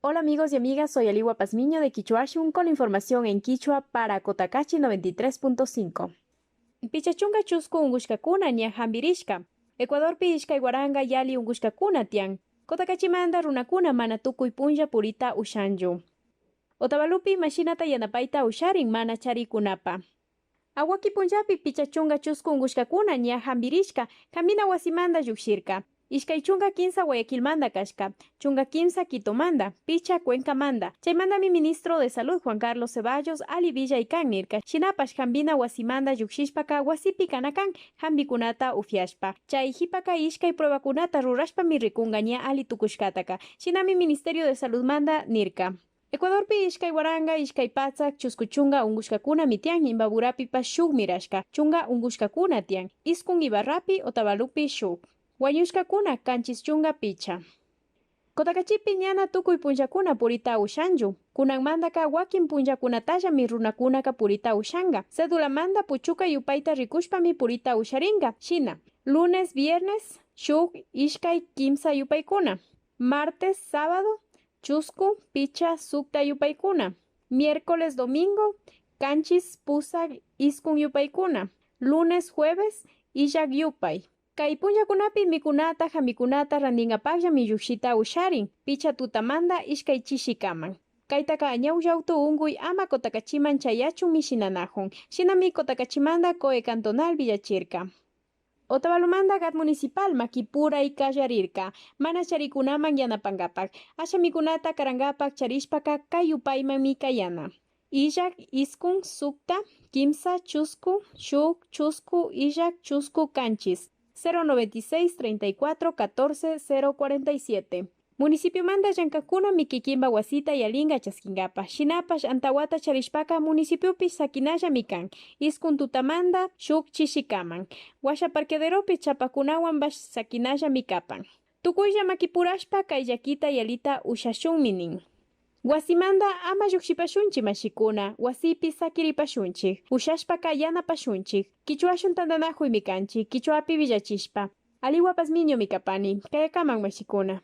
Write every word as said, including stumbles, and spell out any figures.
Hola amigos y amigas, soy Aliwa Pazmiño de Kichwashun con la información en kichwa para Cotacachi noventa y tres punto cinco. Picha chunka chusku unkushkakuna ña hampirishka. Ecuadorpi ishkay waranka yalli unkushkakuna tiyan. Cotacachi manta runakuna mana tukuy punlla purita ushanchu. Otavalopi imashinata yanapayta usharin mana charikunapa. Awaki punllapi picha chunka chusku unkushkakuna ña hampirishka, hampina wasimanta llukshirka. Ishkay chunka kimsa Guayaquilmanta kashka, chunka kimsa Quitomanta, picha Cuencamanta. Chaymantami ministro de Salud Juan Carlos Ceballos alli willay kan nirka. Shinapash hampina wasimanta llukshishpaka wasipi kana kan hampikunata upyashpa. Chay hipaka ishkay pruebakunata rurashpami rikunka ña alli tukushkataka. Shinami Ministerio de Saludmanta nirka. Ecuadorpi ishkay waranka, ishkay patsak, chusku chunka unkushkakunami tiyan, Imbaburapipash shuk mirashka chunka unkushkakuna tiyan, Iskun Ibarrapi, Otavalopi shuk. Wañushkakuna kanchis chunka picha. Cotacachipi ñana tukuy punllakuna purita ushanchu. Kunanmantaka wakin punllakunatallami runakunaka purita ushanka. Cedulamanta puchuka yupayta rikushpami purita usharinka. Shina, lunes, viernes, shuk, ishkay, kimsa yupaykuna. Martes, sábado, chusku, picha, sukta yupaykuna. Miércoles, domingo, kanchis, pusak, iskun yupaykuna. Lunes, jueves, illak yupay. Kay punllakunapi mikunata, hampikunata rantinkapakllami llukshita usharin, picha tutamanta ishkay chishikaman. Kaytaka ñawllawtu unkuy ama Cotacachiman chayachunmi shinanakun. Shinami Cotacachimanta COE cantonal willachirka. Otavalomanta GAD municipal makipuray kallarirka, mana charikunaman yanapankapak, asha mikunata karankapak charishpaka kay yupaymanmi kayana. Illak, iskun, sukta, kimsa, chusku, shuk, chusku, illak, chusku, kanchis. Cero noventa y seis, treinta y cuatro, catorce, cero cuarenta y siete. Municipiomanta llankakunami kikinpa wasita yallinka chaskinkapak. Shinapash antawata charishpaka municipiopi sakinallami kan. Iskun tutamanta shuk chishikaman. Washa parqueaderopi chapakunawanpash sakinallami kapan. Tukuylla makipurashpa kay llakita yalita ushashunmi nin. Wasimanta ama llukshipashunchik mashikuna, wasipi sakiripashunchik, ushashpaka yanapashunchik. Kichwashun tantanakuymi kanchik, kichwapi willachishpa. Aliwa Pazmiñomi kapani, kayakaman mashikuna.